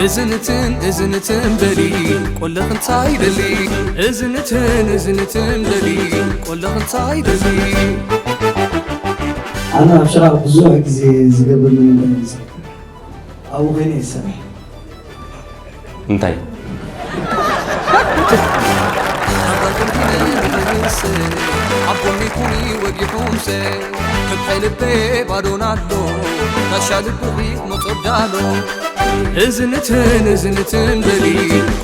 እዝንትን እዝንትን በሊ ቆለኽ እንታይ ደሊ? እዝንትን እዝንትን በሊ ቆለኽ እንታይ ደሊ? ኣነ ኣብ ሽራቕ ብዙሕ ግዜ ዝገብር ምንታይ ይመስለካ? ኣብኡ ኮይነ ይሰርሕ። እንታይ? ኣቦኒ ኩኒ ወጊሑምሰ ከብሐ ልቤ ባዶና ኣሎ ጋሻ ልብኺ መጾዳሎ እዝንትን እዝንትን በሊ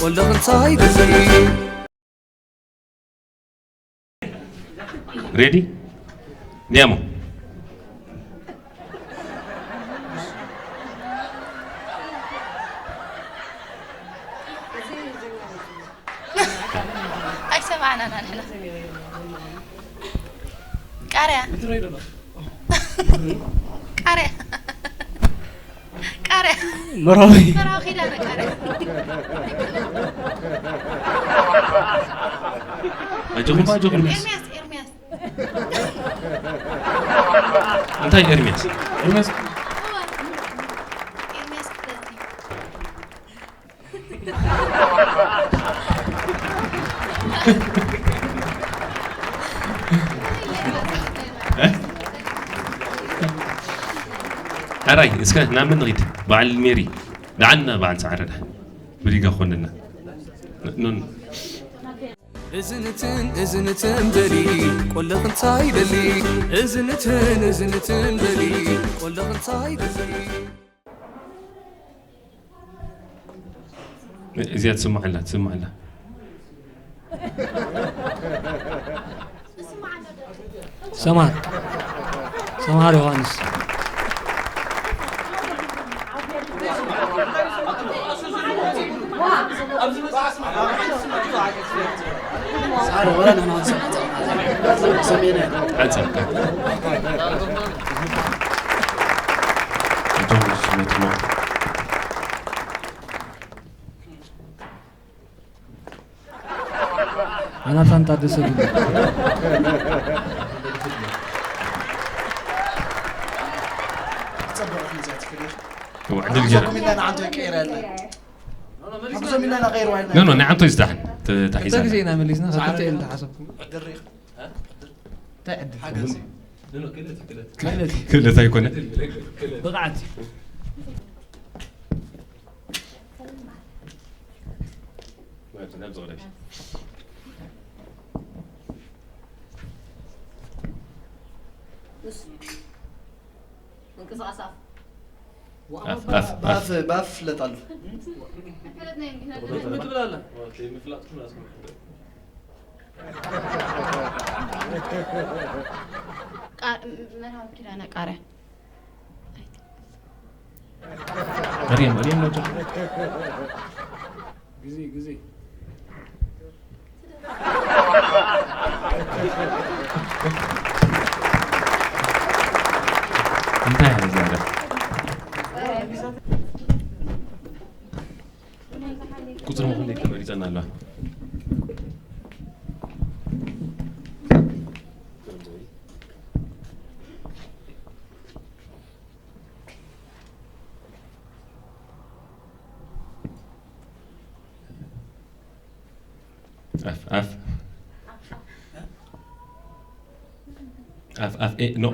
ቆለኽ እንታይ ደሊ? ሬዲ ዲያሞ ኣይሰማዕናን ኣንሕና ቃርያ ቃርያ ቃርያ መራዊ መራዊ ኪዳነ ቃርያ ኣጆኹም ኣጆኹም ኤርሚያስ ኤርሚያስ ኤርሚያስ እንታይ ኤርሚያስ ኤርሚያስ ኤርሚያስ ክፍለቲ ሕራይ እስከ ናብ መን ንኺድ በዓል ሜሪ ንዓና በዓል ሰዓረዳ ብሪጋ ኮንና ኑን እዝንትን እዝንትን በሊ ቆለኽ እንታይ ደሊ? እዝንትን እዝንትን በሊ ቆለኽ እንታይ ደሊ? እዚኣ ትስማዕ ኣላ ትስማዕ ኣላ ሰምሃር ሰምሃር ዮሃንስ ሓንሳብ ዮናታን ታደሰ ግቢ ክፀበቐት መፅያ ትኽእል ኢኻ ዕድል ገይራ ሓዞኩም ኢልና ንዓንቶ ይቀይረልና ሓዞም ኢልና ናቀይርዋ ኢልና ኖ ኖ ንዓንቶ ይዝዳሕን ተታሒዛ ክልተ ግዜ ኢና መሊስና ካብ ክልተ እዮም ተሓሰብኩም ዕድል ርኢኻ እንታይ ዕድል ሓገዝ ክእለት እዩ ክእለት ኣይኮነ ብቕዓት እዩ ምንቅስቃስ ኣፍ ኣፍ ኣፍ ኣፍ ባፍ ባፍ ፍለጥ ኣሎ መርሃዊ ኪዳነ ቃርያ መርየም መርየም ናቸው ግዜ ግዜ እንታይ እያ ዝያዳ ቁፅሪ ምኽንደይ ተመሪፀና ኣለዋ ኣፍ ኣፍ ኣፍ ኣፍ ኤ ኖ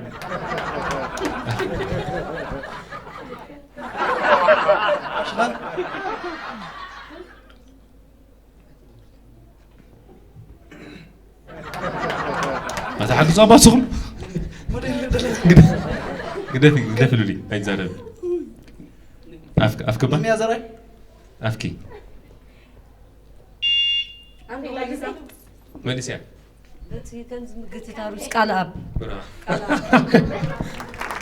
ኣታ ሓግዙ ኣባስኹም ግደፊ ግደፊ ሉሊ ኣይዛረብ ኣፍክ ኣፍክባ ኣፍኪ መልስያ በቲ ከምዚ ምግትታሉስ ቃል ኣብ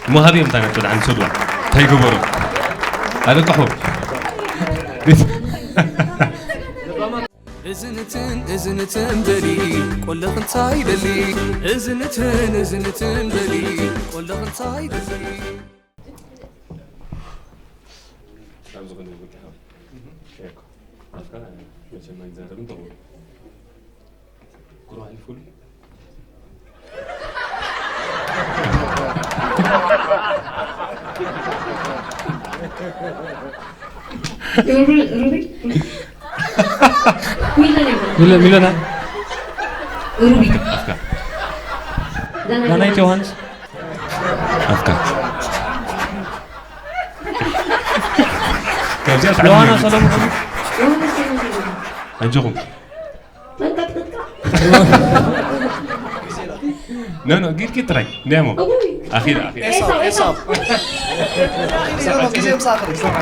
እሞ ሃብዮም እንታይ ነጥብ ደሓን ሰድዋ እንታይ ይገበሩ ኣለቃሑ እዝንትን እዝንትን በሊ ቆለኽ እንታይ ደሊ እዝንትን እዝንትን በሊ ቆለኽ እንታይ ደሊ ኣብ ዝኾነ ጉዳይ ሓወይ ሸኮ ኣፍካ መቸም ኣይዛረብን ተው ቁርባን ይፍሉ ሩቢ፣ ሩቢ። ሚለና ይበል። ሚለ-፣ ሚለና። ሩቢ። ኣፍካ። ዳናይት ዳናይት ዮሃንስ። ኣፍካ። ካብዚኣ ዮሃና ሰለሙን። ዮሃና ሰለሙን። ኣጆኹም። መንቀጥቀጥካ። ኖ፣ ኖ፣ ጊድ፣ ጊድ ጥራይ። እንዲያሞ። እውይ። ኣኺላ፣ ኣኺላ። ኤሳው፣ ኤሳው። ኤሳው፣ ኤሳው።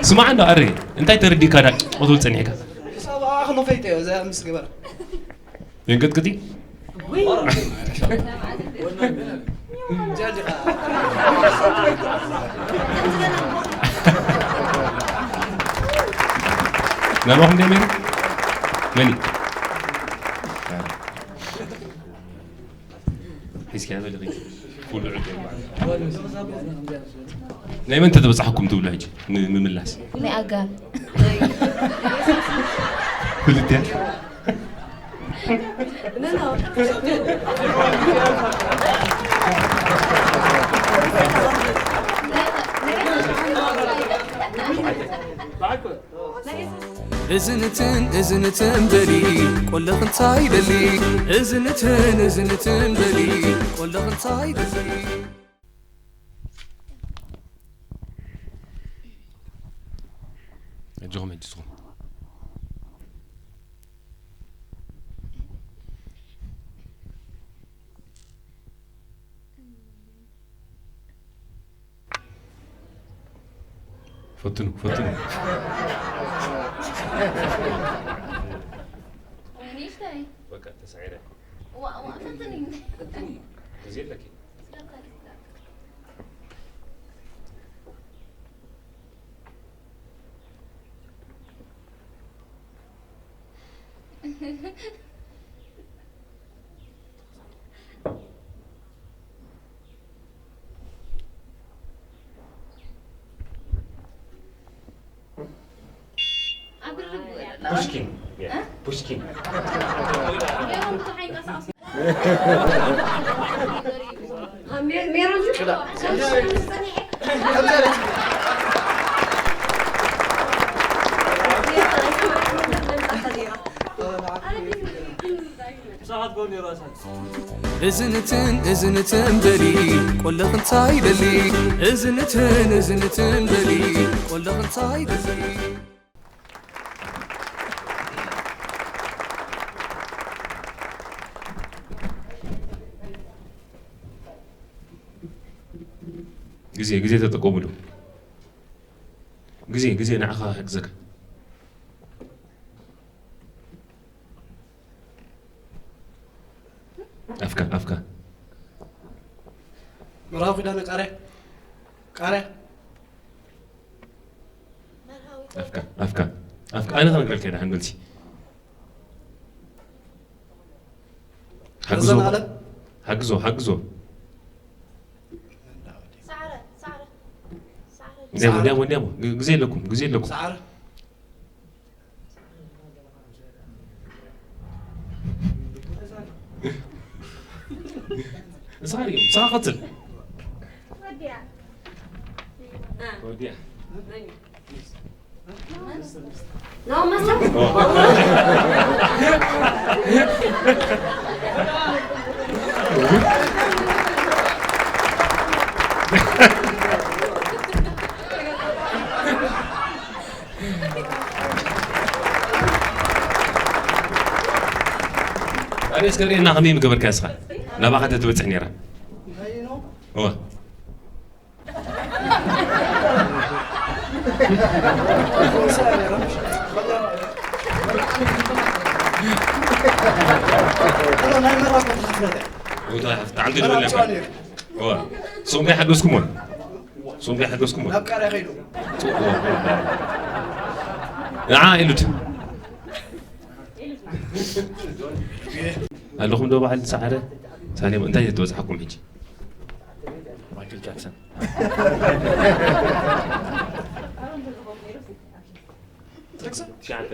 ስማዕ እንዶ፣ ኣረ፣ እንታይ ተረዲእካ ዳ፣ ቁትብል ጸኒሕካ? ኤሳው፣ ኣኽሎ ፈይጠዮ፣ እዛ ምስ ገበራ። የንቀጥቅጢ? ናባኹም ደሚሩ? መኒ? ሒዝኪያ ዘለኺ? ኩሉ ዕልቂ ይበሃል። ናይ መን ተተበጻሕኩም ትብሉ ሕጂ ንምምላስ? ናይ ኣጋ። ክልቲያ? እዝንትን እዝንትን በሊ፣ ቆልኽ እንታይ ደሊ? እዝንትን እዝንትን በሊ፣ ቆልኽ እንታይ ደሊ? ኣጆኹም ሕጂ ንስኹም። ፈትኑ፣ ፈትኑ። ንእሽተይ። በቃ ተሳዒረ። ዋ፣ ዋ፣ ፈትኒ። ግዜ ኣለኪ። ፑሽኪን። ያ፣ እ? ፑሽኪን። ሜሮን ጁ? እዝንትን እዝንትን በሊ፣ ቆልኽ እንታይ ደሊ? እዝንትን እዝንትን በሊ፣ ቆልኽ እንታይ ደሊ? ግዜ፣ ግዜ ተጠቀሙሉ። ግዜ፣ ግዜ ንዓኻ ክሕግዘካ። ኣፍካ፣ ኣፍካ። መርሃዊ ኪዳነ ቃርያ፣ ቃርያ። ኣፍካ፣ ኣፍካ፣ ኣፍካ። ኣነ ክነግረልካ እየ፣ ደሓን መልሲ። ሓግዞ፣ ረዘን ኣለም። ሓግዞ፣ ሓግዞ። ሳዕረ፣ ሳዕረ፣ ሳዕረ። እንዲያሞ፣ እንዲያሞ፣ እንዲያሞ። ግ-፣ ግዜ ኣለኩም፣ ግዜ ኣለኩም። ሳዕረ። ንስኻ ርዮ፣ ንስኻ ቀጽል። ወዲያ። ወዲያ። ኖ፣ መሳ-፣ ኣነ እስከ ርኤና ከመይ ምገበርካ እስኻ? ናባኻ ተትበጽሕ ነይራ። እወ። ሩታ ሓፍታ፣ ዓንዲ ንበል ነበር። እዋ፣ ሶም ዶ ይሓገዝኩሞ? ሶም ዶ ይሓገዝኩሞ? ናብ ቃርያ ከይዱ። ጽቡቕ። ንዓ ኢሉት። ኣለኹም ዶ በዓል ሰዓረ? ሳሌም፣ እንታይ ተበጻሕኩም ሕጂ? ማይክል ጃክሰን። ትሽዓተ።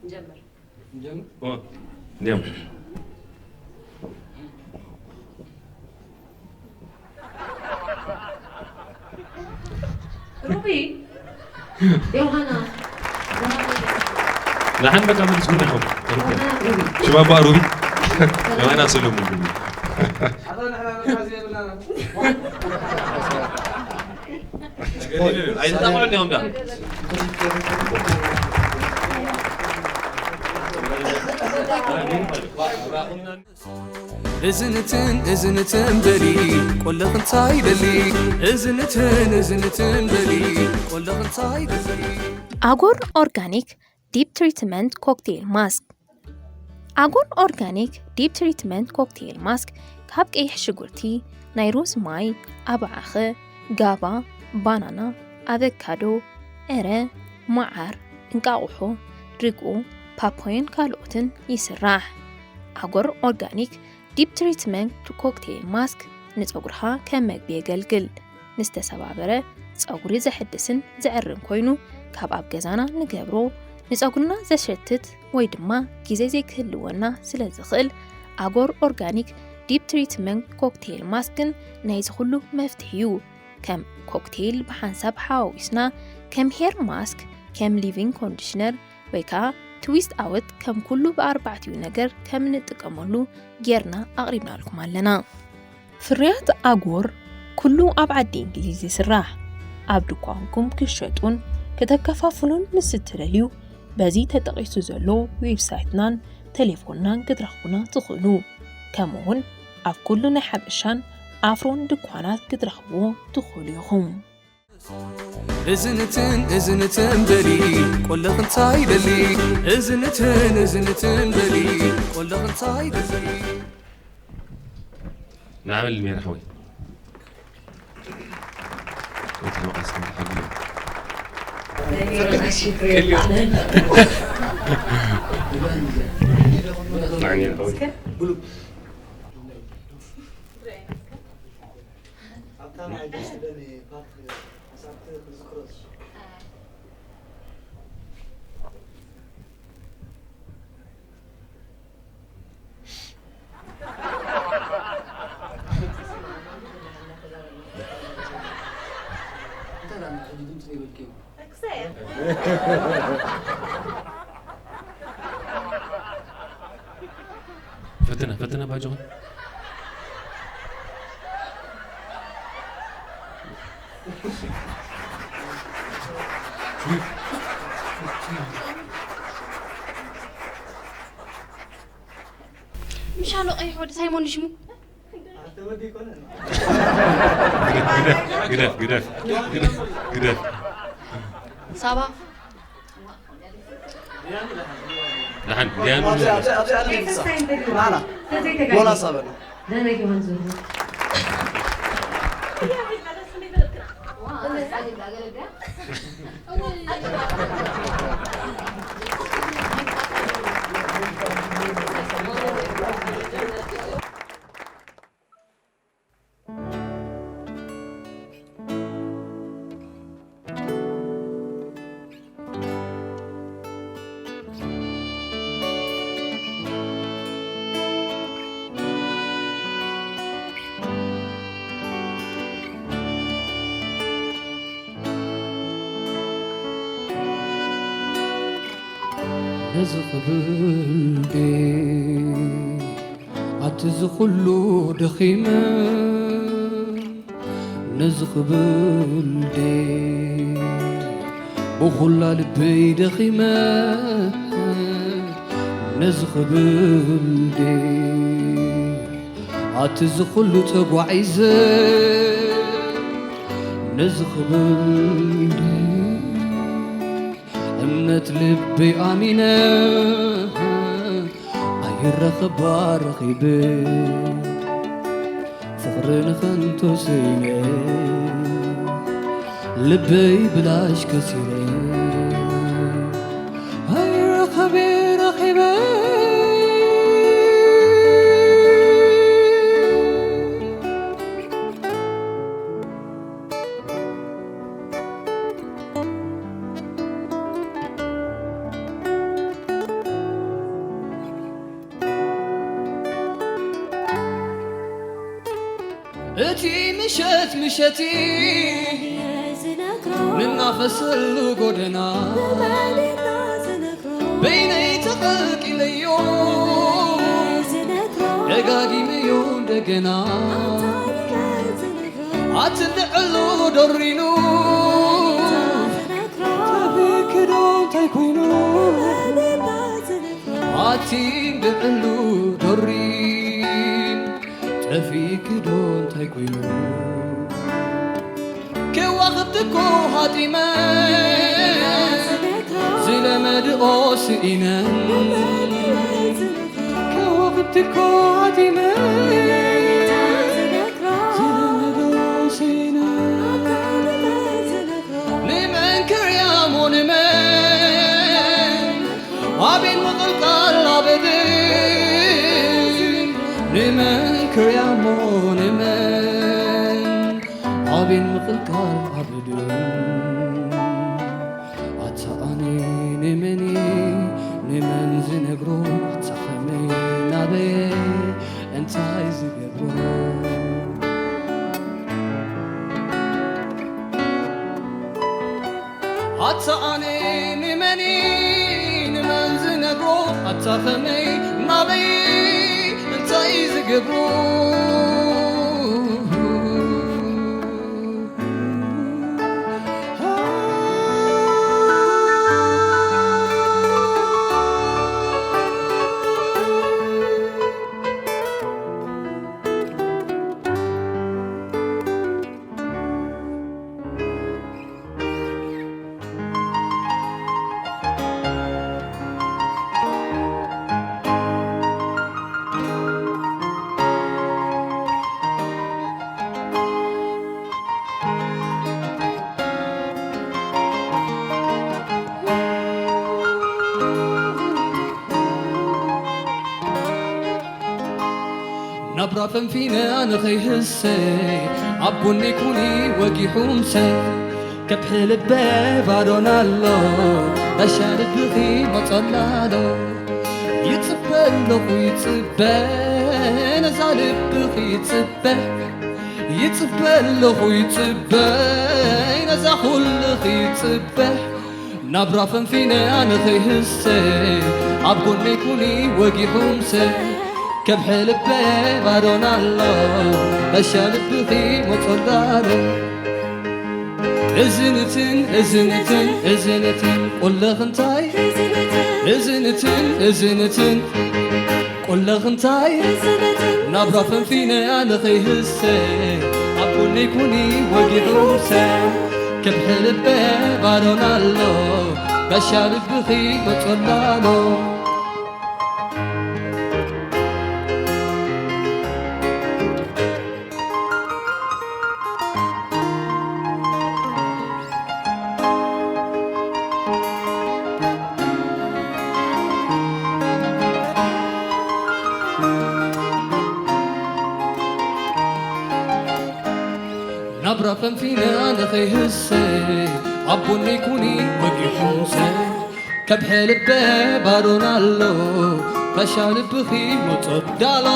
ንጀምር። እንዲያም ሩቢ ዮሃና ንሓን በቃ መልስኩና ኢኹም። ሽባባ ሩቢ ዮሃና ሰለሙን ሩቢ ኣይተጣቕዑን እዮም ዳ እዚ ንትን እዚ ንትን በሊ ቆለኽ እንታይ ደሊ እዚ ንትን እዚ ንትን በሊ ቆለኽ እንታይ ደሊ ኣጎር ኦርጋኒክ ዲፕ ትሪትመንት ኮክቴል ማስክ ኣጎር ኦርጋኒክ ዲፕ ትሪትመንት ኮክቴል ማስክ ካብ ቀይሕ ሽጉርቲ፣ ናይ ሩዝ ማይ፣ ኣባዓኸ፣ ጋባ፣ ባናና፣ ኣቨካዶ፣ ዕረ፣ መዓር፣ እንቃቑሖ፣ ርግኦ፣ ፓፓዮን ካልኦትን ይስራሕ። ኣጎር ኦርጋኒክ ዲፕ ትሪትመንት ኮክቴል ማስክ ንጸጉርኻ ከም መግቢ የገልግል። ንዝተሰባበረ ጸጉሪ ዘሕድስን ዘዕርን ኮይኑ ካብ ኣብ ገዛና ንገብሮ ንጸጉርና ዘሸትት ወይ ድማ ግዜ ዘይክህልወና ስለ ዝኽእል ኣጎር ኦርጋኒክ ዲፕ ትሪትመንት ኮክቴል ማስክን ናይዚ ኩሉ መፍትሒ እዩ። ከም ኮክቴል ብሓንሳብ ሓዋዊስና ከም ሄር ማስክ ከም ሊቪንግ ኮንዲሽነር ወይ ከዓ ትዊስት ኣወት ከም ኩሉ ብኣርባዕቲኡ ነገር ከም ንጥቀመሉ ጌርና ኣቕሪብናልኩም ኣለና። ፍርያት ኣጎር ኩሉ ኣብ ዓዲ እንግሊዝ ይስራሕ። ኣብ ድኳንኩም ክሸጡን ከተከፋፍሉን ምስ እትደልዩ በዚ ተጠቒሱ ዘሎ ዌብሳይትናን ቴሌፎንናን ክትረኽቡና ትኽእሉ። ከምኡውን ኣብ ኩሉ ናይ ሓበሻን ኣፍሮን ድኳናት ክትረኽብዎ ትኽእሉ ኢኹም። እዝንትን እዝንትን በሊ ቆለኽ እንታይ ደሊ እዝንትን እዝንትን በሊ ቆለኽ እንታይ ደሊ ንዓመል ሜራ ሓወይ እቲ መቐስ ከም ተሓግዮ ኣብታ ናይ ደስ ደኒ ፓርት ሓሳብቲ ክዝክሮ ፈተና ፈተና ባጆን ምሻሎ ቀይሕ ወዲ ሳይሞን ሽሙ ግደፍ ግደፍ ግደፍ ግደፍ ሳባ ደሓን ዲያኑ ሞላ ሳበና ደመጊ ወንዙ ነዚ ክብል ድየ ኣቲ እዚ ኩሉ ደኺመ ነዚ ክብል ድየ ብኹላ ልበይ ደኺመ ነዚ ክብል ድየ ኣቲ እዚ ኩሉ ተጓዒዘ ነዚ ክብል ድየ እምነት ልበይ ኣሚነ ኣይረኸባ ረኺበ ፍቕሪ ንኸንቶ ስኢነ ልበይ ብላሽ ከሲረ ኣይረኸበ ረኺበ እቲ ምሸት ምሸት ዝነግሮ ንናፈሰሉ ጎደና ንመን ኢና ዝነግሮ በይነይ ተቐቂለዮ ዝነግሮ ደጋጊመዮ እንደገና ኣታ ንመን ዝነግሮ ኣትልዕሉ ዶሪኑ ዝነግሮ ተብክዶ እንታይ ኮይኑ ንመን ኢና ዝነግሮ ኣቲ እንድዕሉ ዶሪን ጠፊእኪ ዶ እንታይ ኮይኑ ከዋኽብቲ እኮ ሃጢመን ዝለመድኦ ስኢነን ከዋኽብቲ እኮ ሃጢመን ዝለመድኦ ስኢነን ንመን ክርያሞ ንመን ኣቤል ምቕልቃል ኣበድን ንመን ክርያሞ ንመን ኣቤል ምቕልቃል ኣበድን ኣታ ኣነ ንመን ንመን ዝነግሮ ኣታ ኸመይ ናበየ እንታይ ዝገብሮ ኣታ ኣነ ንመን ንመን ዝነግሮ ኣታ ኸመይ ናበይ እንታይ ዝገብሮ ናብራ ፈንፊነ ኣነ ኸይህሰ ኣብ ጎነይ ኩኒ ወጊሑምሰ ከብሒ ልበ ባዶና ኣሎ ጋሻ ልብኺ መጸላሎ ይጽበ ኣለኹ ይጽበ ነዛ ልብኺ ይጽበ ይጽበ ኣለኹ ይጽበ ነዛ ኩልኺ ይጽበ ናብራ ፈንፊነ ኣነ ኸይህሰ ኣብ ጎነይ ኩኒ ወጊሑምሰ ከብሐ ልበ ባዶና ኣሎ መሻ ልብኺ መጾላለ እዝንትን እዝንትን እዝንትን ቁልኽ እንታይ እዝንትን እዝንትን ቁልኽ እንታይ ናብራ ፈንፊነ ኣነ ኸይህሰ ኣብ ጎነይ ኩኒ ወጊሑሰ ከብሐ ልበ ባዶና ኣሎ ጋሻ ልብኺ መጾላሎ ናብራ ፈንፊነ ኣነ ኸይህሰ ኣብ ጎነይ ኩኒ ወጊሑምሰ ከብሐ ልበ ባዶና ኣሎ ጋሻ ልብኺ መጾዳሎ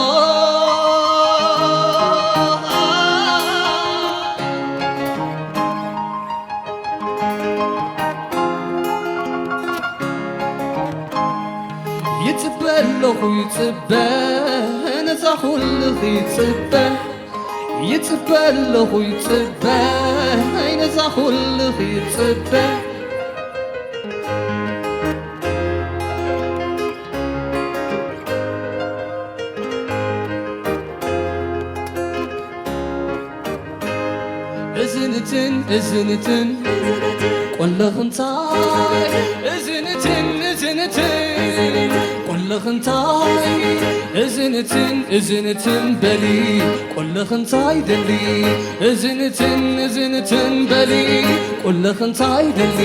ይጽበ ኣለኹ ይጽበ ነዛ ኩልኺ ይጽበ ይጽበ ኣለኹ ይጽበ ነዛ ኩልኺ ይጽበ እዝንትን እዝንትን ቆለኽንታይ እዝንትን እዝንትን ቆለኽንታይ እዝንትን እዝንትን በሊ ቆለኽንታይ ደሊ እዝንትን እዝንትን በሊ ቆለኽንታይ ደሊ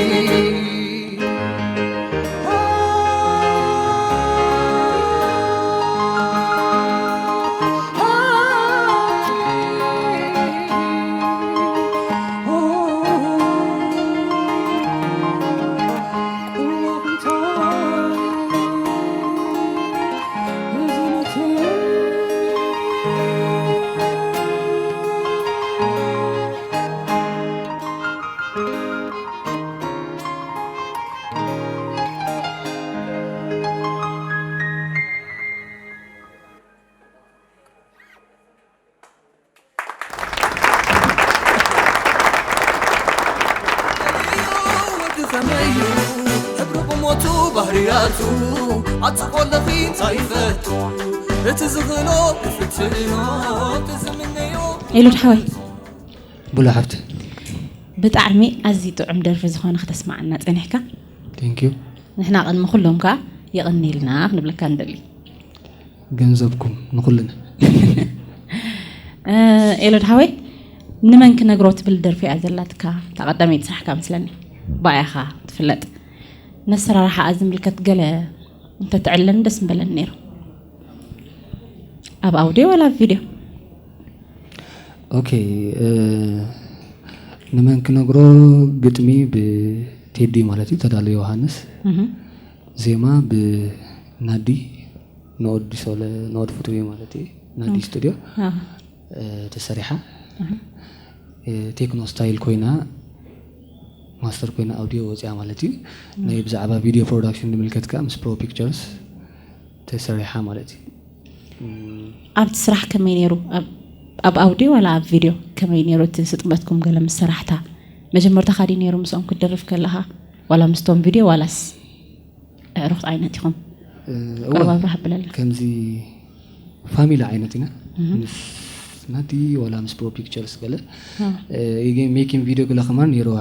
ባህርያቱ ኣጽቆለኺ እንታይ ይፈቱ እቲ ዝኽእሎ ክፍትኖ እቲ ዝምነዮ ኤሎድ ሓወይ ብሎ ሓፍቲ ብጣዕሚ ኣዝዩ ጥዑም ደርፊ ዝኾነ ክተስማዓና ጸኒሕካ። ቴንኪዩ። ንሕና ቅድሚ ኩሎም ከኣ የቐንየልና ክንብለካ ንደሊ። ገንዘብኩም ንኹልና። ኤሎድ ሓወይ ንመን ክነግሮ ትብል ደርፊ እያ ዘላትካ። እታ ቀዳመይቲ ስራሕካ መስለኒ ብኣያኻ ትፍለጥ። ነሰራርሓኣ ዝምልከት ገለ እንተትዕለን ደስ ምበለኒ ነይሩ። ኣብ ኣውዲዮ ዋላ ኣብ ቪድዮ? ኦኬ፣ ንመን ክነግሮ? ግጥሚ ብቴዲ ማለት እዩ፣ ተዳሎ ዮሃንስ። ዜማ ብናዲ፣ ንኦዲ ሶለ፣ ንኦድ ፍትዊ ማለት እዩ፣ ናዲ ስቱድዮ ተሰሪሓ። ቴክኖ ስታይል ኮይና፣ ማስተር ኮይና ኣውዲዮ ወፂኣ ማለት እዩ። ናይ ብዛዕባ ቪድዮ ፕሮዳክሽን ንምልከት ከዓ ምስ ፕሮ ፒክቸርስ ተሰሪሓ ማለት እዩ። ኣብቲ ስራሕ ከመይ ነይሩ? ኣብ ኣውዲዮ ዋላ ኣብ ቪድዮ ከመይ ነይሩ? እቲ ስጥመትኩም ገለ ምስ ሰራሕታ መጀመርታ ካዲ ነይሩ ምስኦም ክትደርፍ ከለኻ ዋላ ምስቶም ቪድዮ ዋላስ ኣዕሩኽቲ ዓይነት ኢኹም? እዋ፣ ቀረባ ኣብርህ ኣብለልና። ከምዚ ፋሚሊ ዓይነት ኢና። ምስ ናቲ ዋላ ምስ ፕሮ ፒክቸርስ ገለ ሜኪንግ ቪድዮ ገለ ከማን ነይርዋ።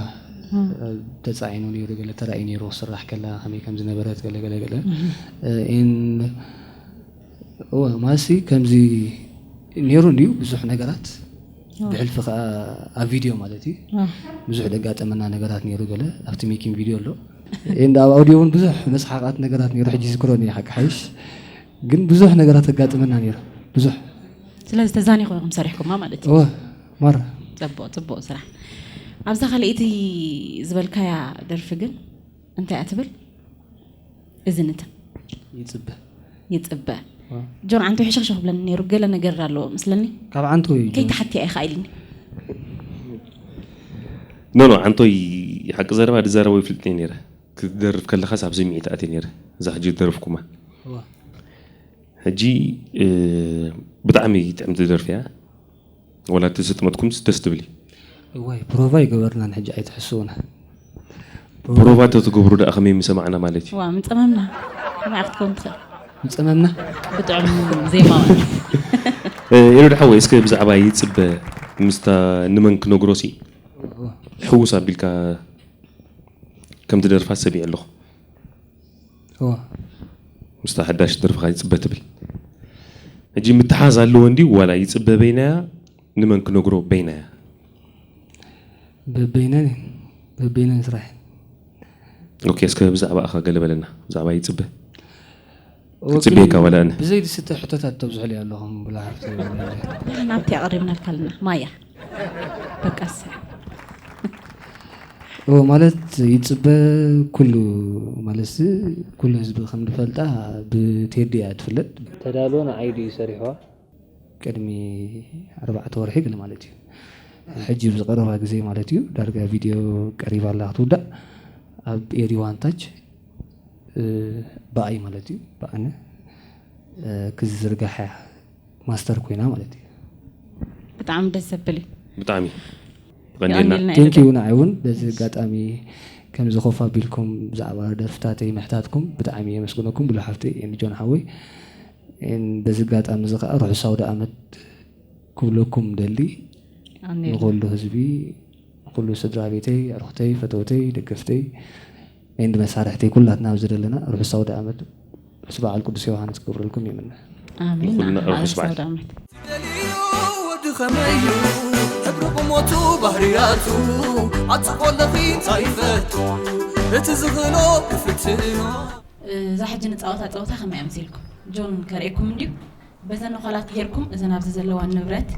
ተፃዒኑ ነይሩ፣ ገለ ተራእዩ ነይሩ ክስራሕ ከላ ከመይ ከም ዝነበረት ገለ ገለ ገለ። እዋ፣ ማሲ ከምዚ ነይሩ እንድዩ ብዙሕ ነገራት። ብሕልፊ ከዓ ኣብ ቪድዮ ማለት እዩ ብዙሕ ደጋጠመና ነገራት ነይሩ። ገለ ኣብቲ ሜኪንግ ቪድዮ ኣሎ እንደ ኣብ ኣውዲዮ እውን ብዙሕ መስሓቃት ነገራት ነይሩ። ሕጂ ዝክሮ ሓቂ ሓይሽ ግን ብዙሕ ነገራት ኣጋጥመና ነይሩ። ብዙሕ ስለዚ ተዛኒኹ ኢኹም ሰሪሕኩማ ማለት እዩ። እወ ማራ ፅቡቅ ፅቡቅ ስራሕ። ኣብዛ ካልኣይቲ ዝበልካያ ደርፊ ግን እንታይ እያ ትብል? እዝንትን ይፅበ ይፅበ። ጆን ዓንቶ ሕሸኽሸኽ ብለኒ ነይሩ፣ ገለ ነገር ኣለዎ መስለኒ። ካብ ዓንቶ እዩ ጆን። ከይተሓትያ ኢኻ ኢልኒ። ኖ ኖ፣ ዓንቶይ ሓቂ ዘረባ ድዛረቦ ይፍልጥ እየ ነይረ። ክትደርፍ ከለኻስ ኣብ ስምዒት ኣትየ ነይረ። እዛ ሕጂ ዝደረፍኩማ። ሕጂ ብጣዕሚ ጥዕምቲ ደርፊ እያ። ወላ እቲ ስጥመትኩምስ ደስ ትብል እዩ። እዋይ ፕሮቫ ይገበርናን ሕጂ ኣይትሕስውና። ፕሮቫ ተትገብሩ ደኣ ከመይ ምሰማዕና ማለት እዩ። ዋ ምጸመምና። ከመይ ክትከውን ትኽእል? ምጸመምና። ብጥዑም ዜማ ማለት እዩ። ኤሉድ ሓወይ እስከ ብዛዕባ ይጽበ ምስታ ንመን ክነግሮ ሲ ሕውስ ኣቢልካ ከም ትደርፋ ሰሚዐ ኣለኹ። እዋ ምስታ ሓዳሽ ደርፍኻ ይጽበ ትብል። ሕጂ ምትሓዝ ኣለዎ እንድዩ ዋላ ይጽበ በይናያ ንመን ክነግሮ በይናያ? በበይነን በበይነን ስራሕ ኦኬ እስከ ብዛዕባ ኣኻ ገለ በለና ብዛዕባ ይጽበ ክጽበየካ ዋላ ኣነ ብዘይ ዝስተ ሕቶታት ተብዝሕሉ ኣለኹም ብላ ሓፍቲ ናብቲ ኣቕሪብናልካ ኣለና ማያ በቃ እሰይ ኦ ማለት ይጽበ ኩሉ ማለት ኩሉ ህዝቢ ከም ዝፈልጣ ብቴዲ እያ ትፍለጥ ተዳሎ ንዓይ ድዩ ሰሪሕዋ ቅድሚ ኣርባዕተ ወርሒ ገለ ማለት እዩ ሕጂ ብዝቀረባ ግዜ ማለት እዩ ዳርጋ ቪድዮ ቀሪባ ኣላ ክትውዳእ ኣብ ኤሪ ዋን ታች ብኣይ ማለት እዩ ብኣነ ክዝርጋሕ እያ ማስተር ኮይና ማለት እዩ ብጣዕሚ ደስ ዘብል እዩ ብጣዕሚ የቐንየልና ቴንኪዩ ንዓይ እውን በዚ ኣጋጣሚ ከምዚ ኮፍ ኣቢልኩም ብዛዕባ ደርፍታተይ ምሕታትኩም ብጣዕሚ የመስግነኩም ብሉ ሓፍተይ ኤንጆን ሓወይ በዚ ኣጋጣሚ እዚ ከዓ ርሑስ ኣውደ ኣመት ክብለኩም ደሊ ንኩሉ ህዝቢ ንኩሉ ስድራ ቤተይ ኣርክተይ ፈተውተይ ደገፍተይ ኤንድ መሳርሕተይ ኩላትና ኣብዚ ዘለና ርሑስ ኣውደ ኣመት ርሑስ በዓል ቅዱስ ዮሃንስ ክገብረልኩም ይምነ ኣሜን ንኹልና ርሑስ በዓል። ኣውደ ኣመት ደልዮ ወዲ ኸመዩ ሕብሪ ቁሞቱ ባህርያቱ ኣጽቆለኺ እንታይ ይፈቱ እቲ ዝኽእሎ ክፍትኖ እዛ ሕጂ ንፃወታ ፀወታ ከመይ እያ መሲልኩም ጆን ከርእየኩም እንድዩ በተን ነዃላት ጌርኩም እዘን ኣብዚ ዘለዋ ንብረት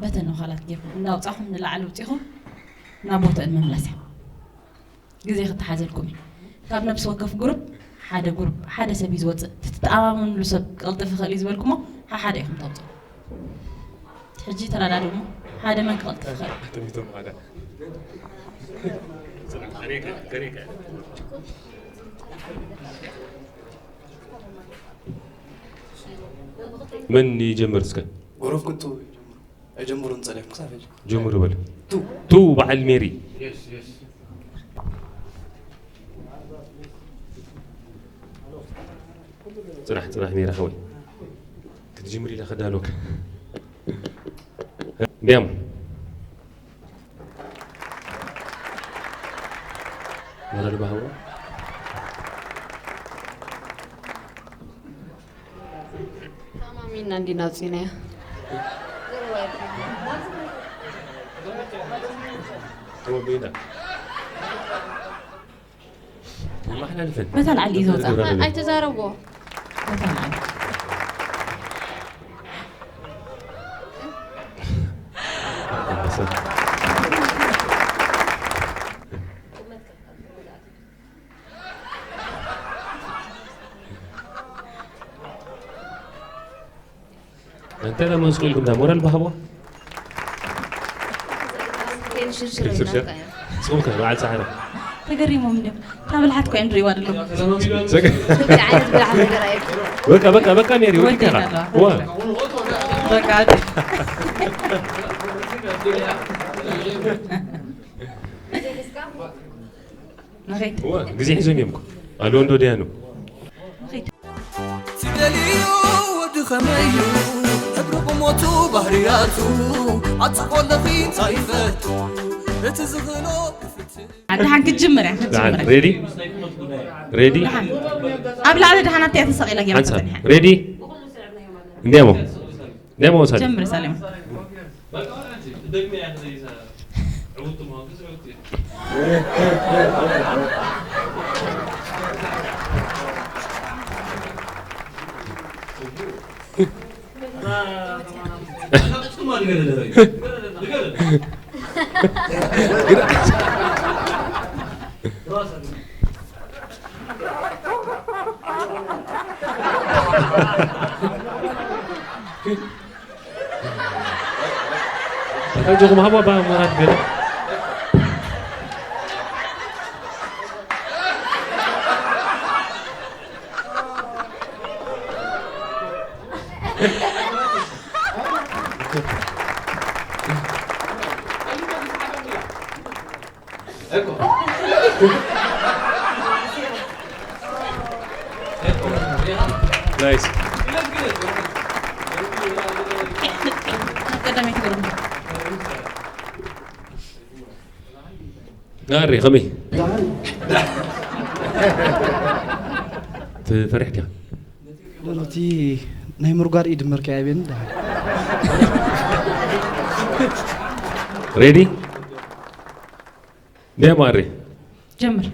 በተን ነዃላት ጌርኩም እንዳውፃኹም ንላዕሊ ውፂኹም ናብ ቦትአን ምምላስ እያ ግዜ ክተሓዘልኩም እዩ ካብ ነብሲ ወከፍ ጉሩፕ ሓደ ጉሩፕ ሓደ ሰብ እዩ ዝወፅእ ትተኣማመንሉ ሰብ ክቕልጥፍ ይኽእል እዩ ዝበልኩሞ ሓሓደ ኢኹም ተውፅኡ ሕጂ ተረዳድኡ ሓደ መን ክቕልጥፍ ይኽእል መን ይጀምር እስከ ጎረፍ ክቱ ኣይጀምሩን ጸሊም ክሳብ ሕጂ ጀምሩ በሉ ቱ ቱ በዓል ሜሪ የስ የስ እ፣ ጽናሕ፣ ጽናሕ ሜራ ሓወይ። ክትጅምር ኢለ ከዳልወካ። እንዲያም። ሞራል ባሃዋ። ተኣማሚና እንዲና ኣውፂናዮ። ተወቢና። ይመሓላልፈን። በታ ላዕሊ እዩ ዘውፅኣ። ኣይተዛረብዎ። በታ ላዕሊ። እንተ ደኣ መስቁልኩም ዳ ሞራል ባሃቦ? ሽርሽር ሽርሽር። ኢልናካ እያ። ጽቡቅ፣ በዓል ጻዕዳ። ተገሪሞም እንዲም። እታ ብልሓት እኮ እዮም ዝርእይዋ ዘለዉ። ሰገ- ከምዚ ዓይነት ብልሓት ነገር ኣየድልዮን። በቃ፣ በቃ፣ በቃ፣ ሜሪ፣ ወዲ ወዲካ። ኣለዋ። ዋ። በቃ፣ ንኸይድ። እወ፣ ግዜ ሒዞም እዮም እኮ። ኣልወንዶ ደያኑ። ንኸይድ። ትደልዮ ወዲ ኸመይ እዩ? ሕብሪ ቁመቱ ባህርያቱ ኣጽቆ ኣለኺ እንታይ ይፈቱ? እቲ ዝኽእሎ ክፍትን። ደሓን ክትጅምር እያ፣ ክትጅምር ደሓን፣ እያ። ሬዲ? ሬዲ? ደሓን። ኣብ ላዕሊ ደሓን ኣብቲኣ ተሰቒላ ገይራ ሓንሳብ። ተጸኒሓ። ሬዲ? እንዲያሞ። እንዲያሞ ሳሌ። ጀምር ሳሌም። ኣጆኹም ሃባ ባ ሙራድ ገለ። ናይስ። ቀዳመይቲ ጎል። ናሪ ከመይ? ትፈርሕ ዲኻ? እቲ ናይ ምርጓድ ኢድ መርካያ ቤን ደሓን። ሬዲ? ደማሪ። ጀምር።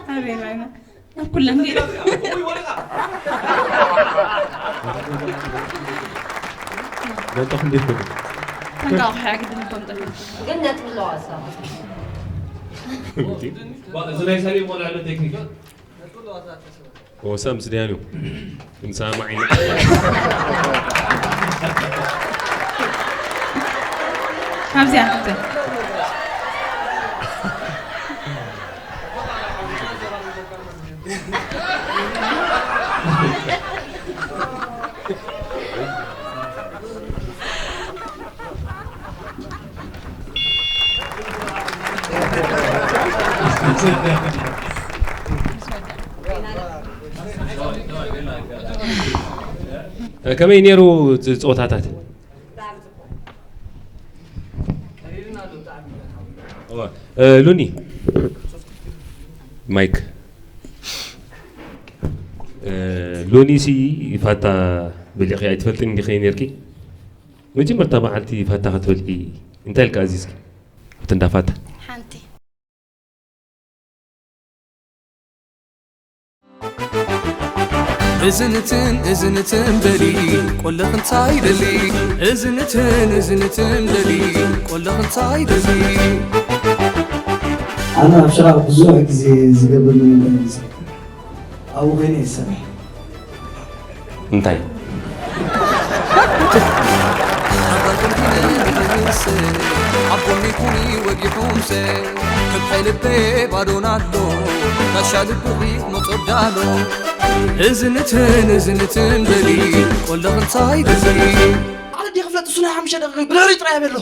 ኣቤት፣ ኣቤት። ኣብ ኩለን ገይረ። በልጠኹም እንዴት ትብሉ? ተንቃቑ ሓያ ግድን እኮ ንጠልብ። ግን ነጥቢ ኣለዋ እሳ። እዚ ናይ ሳሌም ቆልዓ ኣሎ ቴክኒክ። ወሳ ምስ ደያኑ። ክንሰማማዕ ኢና። ካብዚኣ፣ ካብዚኣ። ከመይ ነይሩ እቲ ጸወታታት? እዋ፣ እ፣ ሉኒ። ማይክ። እ፣ ሉኒ ሲ ፋታ በሊዕኺ ኣይትፈልጥን ዲኺ ነይርኪ? መጀመርታ በዓልቲ ፋታ ክትበልዒ እንታይ ኢልካ ኣዚዝኪ? ኣብቲ እንዳ ፋታ። ሓንቲ። እዝንትን እዝንትን በሊ ቆለኽ እንታይ ደሊ? እዝንትን እዝንትን በሊ ቆለኽ እንታይ ደሊ? ኣነ ኣብ ሽራቕ ብዙሕ ግዜ ዝገብር ነገር እዩ። ኣብኡ ኮይነ ይሰምዕ። እንታይ? ኣብ ጎኒ ኩኒ ወጊሑምሰ ከብሐ ልቤ ባዶና ኣሎ ጋሻ ልብኺ መጾዳሎ እዝንትን እዝንትን በሊ ቆለኽንታይ በሊ ኣነ ዲ ክፍለጥ እሱና ሓሙሽተ ደቂቕ ብድሕሪ ጥራይ በሎ